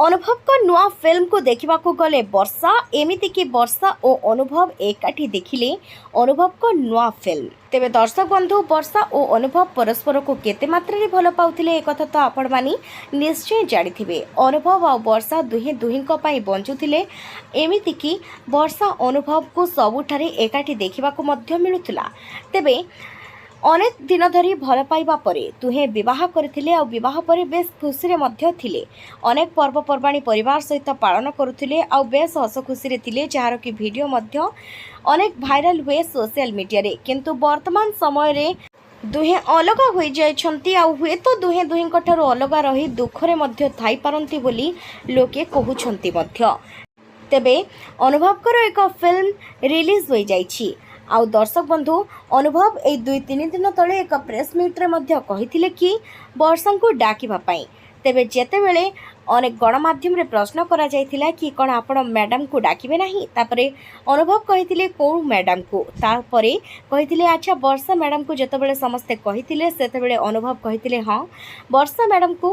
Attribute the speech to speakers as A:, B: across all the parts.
A: ଅନୁଭବଙ୍କ ନୂଆ ଫିଲ୍ମକୁ ଦେଖିବାକୁ ଗଲେ ବର୍ଷା। ଏମିତିକି ବର୍ଷା ଓ ଅନୁଭବ ଏକାଠି ଦେଖିଲେ ଅନୁଭବଙ୍କ ନୂଆ ଫିଲ୍ମ। ତେବେ ଦର୍ଶକ ବନ୍ଧୁ, ବର୍ଷା ଓ ଅନୁଭବ ପରସ୍ପରକୁ କେତେ ମାତ୍ରାରେ ଭଲ ପାଉଥିଲେ, ଏକଥା ତ ଆପଣମାନେ ନିଶ୍ଚୟ ଜାଣିଥିବେ। ଅନୁଭବ ଆଉ ବର୍ଷା ଦୁହେଁ ଦୁହିଁଙ୍କ ପାଇଁ ବଞ୍ଚୁଥିଲେ। ଏମିତିକି ବର୍ଷା ଅନୁଭବକୁ ସବୁଠାରେ ଏକାଠି ଦେଖିବାକୁ ମଧ୍ୟ ମିଳୁଥିଲା। ତେବେ ଅନେକ ଦିନ ଧରି ଭଲ ପାଇବା ପରେ ଦୁହେଁ ବିବାହ କରିଥିଲେ ଆଉ ବିବାହ ପରେ ବେଶ ଖୁସିରେ ମଧ୍ୟ ଥିଲେ। ଅନେକ ପର୍ବପର୍ବାଣି ପରିବାର ସହିତ ପାଳନ କରୁଥିଲେ ଆଉ ବେଶ ହସ ଖୁସିରେ ଥିଲେ, ଯାହାର କି ଭିଡ଼ିଓ ମଧ୍ୟ ଅନେକ ଭାଇରାଲ ହୁଏ ସୋସିଆଲ ମିଡ଼ିଆରେ। କିନ୍ତୁ ବର୍ତ୍ତମାନ ସମୟରେ ଦୁହେଁ ଅଲଗା ହୋଇଯାଇଛନ୍ତି ଆଉ ହୁଏତ ଦୁହେଁ ଦୁହିଁଙ୍କ ଠାରୁ ଅଲଗା ରହି ଦୁଃଖରେ ମଧ୍ୟ ଥାଇପାରନ୍ତି ବୋଲି ଲୋକେ କହୁଛନ୍ତି ମଧ୍ୟ। ତେବେ ଅନୁଭବଙ୍କର ଏକ ଫିଲ୍ମ ରିଲିଜ୍ ହୋଇଯାଇଛି। ଆଉ ଦର୍ଶକ ବନ୍ଧୁ, ଅନୁଭବ ଏଇ 2-3 ଦିନ ତଳେ ଏକ ପ୍ରେସ୍ ମିଟ୍ରେ ମଧ୍ୟ କହିଥିଲେ କି ବର୍ଷାଙ୍କୁ ଡାକିବା ପାଇଁ। ତେବେ ଯେତେବେଳେ ଅନେକ ଗଣମାଧ୍ୟମରେ ପ୍ରଶ୍ନ କରାଯାଇଥିଲା କି କ'ଣ ଆପଣ ମ୍ୟାଡ଼ାମକୁ ଡାକିବେ ନାହିଁ, ତାପରେ ଅନୁଭବ କହିଥିଲେ, "କେଉଁ ମ୍ୟାଡ଼ାମକୁ?" ତାପରେ କହିଥିଲେ, "ଆଚ୍ଛା, ବର୍ଷା ମ୍ୟାଡ଼ାମକୁ।" ଯେତେବେଳେ ସମସ୍ତେ କହିଥିଲେ, ସେତେବେଳେ ଅନୁଭବ କହିଥିଲେ, "ହଁ, ବର୍ଷା ମ୍ୟାଡ଼ାମକୁ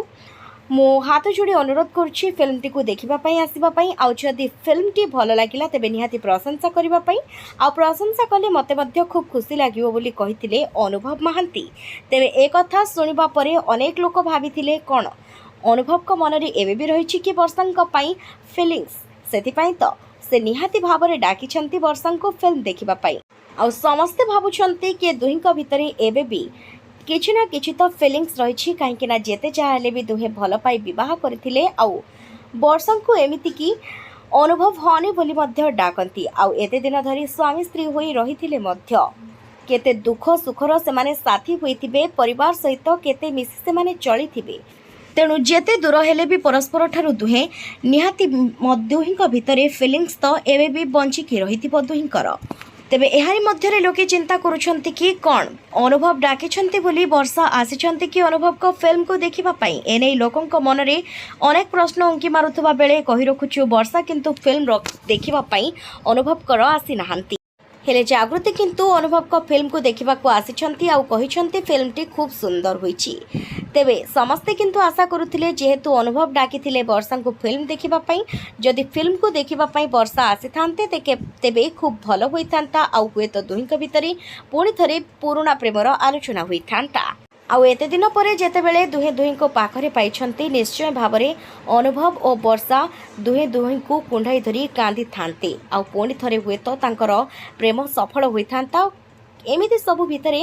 A: ମୁଁ ହାତ ଯୋଡ଼ି ଅନୁରୋଧ କରୁଛି ଫିଲ୍ମଟିକୁ ଦେଖିବା ପାଇଁ ଆସିବା ପାଇଁ। ଆଉ ଯଦି ଫିଲ୍ମଟି ଭଲ ଲାଗିଲା, ତେବେ ନିହାତି ପ୍ରଶଂସା କରିବା ପାଇଁ। ଆଉ ପ୍ରଶଂସା କଲେ ମୋତେ ମଧ୍ୟ ଖୁବ୍ ଖୁସି ଲାଗିବ" ବୋଲି କହିଥିଲେ ଅନୁଭବ ମହାନ୍ତି। ତେବେ ଏ କଥା ଶୁଣିବା ପରେ ଅନେକ ଲୋକ ଭାବିଥିଲେ, କ'ଣ ଅନୁଭବଙ୍କ ମନରେ ଏବେ ବି ରହିଛି କି ବର୍ଷାଙ୍କ ପାଇଁ ଫିଲିଙ୍ଗସ୍? ସେଥିପାଇଁ ତ ସେ ନିହାତି ଭାବରେ ଡାକିଛନ୍ତି ବର୍ଷାଙ୍କୁ ଫିଲ୍ମ ଦେଖିବା ପାଇଁ। ଆଉ ସମସ୍ତେ ଭାବୁଛନ୍ତି କି ଦୁହିଁଙ୍କ ଭିତରେ ଏବେ ବି କିଛି ନା କିଛି ତ ଫିଲିଙ୍ଗସ୍ ରହିଛି, କାହିଁକି ନା ଯେତେ ଯାହା ହେଲେ ବି ଦୁହେଁ ଭଲ ପାଇ ବିବାହ କରିଥିଲେ। ଆଉ ବର୍ଷାଙ୍କୁ ଏମିତିକି ଅନୁଭବ ହନି ବୋଲି ମଧ୍ୟ ଡାକନ୍ତି। ଆଉ ଏତେ ଦିନ ଧରି ସ୍ୱାମୀ ସ୍ତ୍ରୀ ହୋଇ ରହିଥିଲେ ମଧ୍ୟ କେତେ ଦୁଃଖ ସୁଖର ସେମାନେ ସାଥୀ ହୋଇଥିବେ, ପରିବାର ସହିତ କେତେ ମିଶି ସେମାନେ ଚଳିଥିବେ। ତେଣୁ ଯେତେ ଦୂର ହେଲେ ବି ପରସ୍ପର ଠାରୁ ଦୁହେଁ ନିହାତି ଦୁହିଁଙ୍କ ଭିତରେ ଫିଲିଙ୍ଗସ୍ ତ ଏବେ ବି ବଞ୍ଚିକି ରହିଥିବ ଦୁହିଁଙ୍କର। ତେବେ ଏହାରି ମଧ୍ୟରେ ଲୋକେ ଚିନ୍ତା କରୁଛନ୍ତି କି କ'ଣ ଅନୁଭବ ଡାକିଛନ୍ତି ବୋଲି ବର୍ଷା ଆସିଛନ୍ତି କି ଅନୁଭବଙ୍କ ଫିଲ୍ମକୁ ଦେଖିବା ପାଇଁ? ଏନେଇ ଲୋକଙ୍କ ମନରେ ଅନେକ ପ୍ରଶ୍ନ ଉଙ୍କି ମାରୁଥିବା ବେଳେ କହି ରଖୁଛୁ, ବର୍ଷା କିନ୍ତୁ ଫିଲ୍ମ ଦେଖିବା ପାଇଁ ଅନୁଭବଙ୍କର ଆସିନାହାନ୍ତି। ହେଲେ ଜାଗୃତି କିନ୍ତୁ ଅନୁଭବଙ୍କ ଫିଲ୍ମକୁ ଦେଖିବାକୁ ଆସିଛନ୍ତି ଆଉ କହିଛନ୍ତି ଫିଲ୍ମଟି ଖୁବ୍ ସୁନ୍ଦର ହୋଇଛି। ତେବେ ସମସ୍ତେ କିନ୍ତୁ ଆଶା କରୁଥିଲେ, ଯେହେତୁ ଅନୁଭବ ଡାକିଥିଲେ ବର୍ଷାଙ୍କୁ ଫିଲ୍ମ ଦେଖିବା ପାଇଁ, ଯଦି ଫିଲ୍ମକୁ ଦେଖିବା ପାଇଁ ବର୍ଷା ଆସିଥାନ୍ତେ, ତେବେ ଖୁବ୍ ଭଲ ହୋଇଥାନ୍ତା। ଆଉ ହୁଏତ ଦୁହିଁଙ୍କ ଭିତରେ ପୁଣି ଥରେ ପୁରୁଣା ପ୍ରେମର ଆଲୋଚନା ହୋଇଥାନ୍ତା। ଆଉ ଏତେ ଦିନ ପରେ ଯେତେବେଳେ ଦୁହେଁ ଦୁହିଁଙ୍କୁ ପାଖରେ ପାଇଛନ୍ତି, ନିଶ୍ଚୟ ଭାବରେ ଅନୁଭବ ଓ ବର୍ଷା ଦୁହେଁ ଦୁହିଁଙ୍କୁ କୁଣ୍ଢାଇ ଧରି କାନ୍ଦିଥାନ୍ତେ ଆଉ ପୁଣି ଥରେ ହୁଏତ ତାଙ୍କର ପ୍ରେମ ସଫଳ ହୋଇଥାନ୍ତା। ଏମିତି ସବୁ ଭିତରେ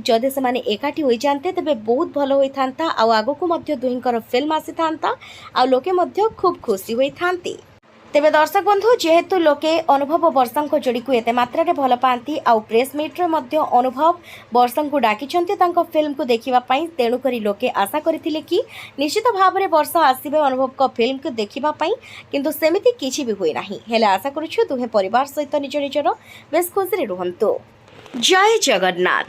A: ଯଦି ସେମାନେ ଏକାଠି ହୋଇଯାଆନ୍ତେ, ତେବେ ବହୁତ ଭଲ ହୋଇଥାନ୍ତା। ଆଉ ଆଗକୁ ମଧ୍ୟ ଦୁହିଁଙ୍କର ଫିଲ୍ମ ଆସିଥାନ୍ତା ଆଉ ଲୋକେ ମଧ୍ୟ ଖୁବ୍ ଖୁସି ହୋଇଥାନ୍ତେ। ତେବେ ଦର୍ଶକ ବନ୍ଧୁ, ଯେହେତୁ ଲୋକେ ଅନୁଭବ ଓ ବର୍ଷାଙ୍କ ଯୋଡ଼ିକୁ ଏତେ ମାତ୍ରାରେ ଭଲ ପାଆନ୍ତି ଆଉ ପ୍ରେସ୍ ମିଟ୍ରେ ମଧ୍ୟ ଅନୁଭବ ବର୍ଷାଙ୍କୁ ଡାକିଛନ୍ତି ତାଙ୍କ ଫିଲ୍ମକୁ ଦେଖିବା ପାଇଁ, ତେଣୁକରି ଲୋକେ ଆଶା କରିଥିଲେ କି ନିଶ୍ଚିତ ଭାବରେ ବର୍ଷା ଆସିବେ ଅନୁଭବଙ୍କ ଫିଲ୍ମକୁ ଦେଖିବା ପାଇଁ। କିନ୍ତୁ ସେମିତି କିଛି ବି ହୁଏ ନାହିଁ। ହେଲେ ଆଶା କରୁଛୁ ଦୁହେଁ ପରିବାର ସହିତ ନିଜ ନିଜର ବେଶ ଖୁସିରେ ରୁହନ୍ତୁ। ଜୟ ଜଗନ୍ନାଥ।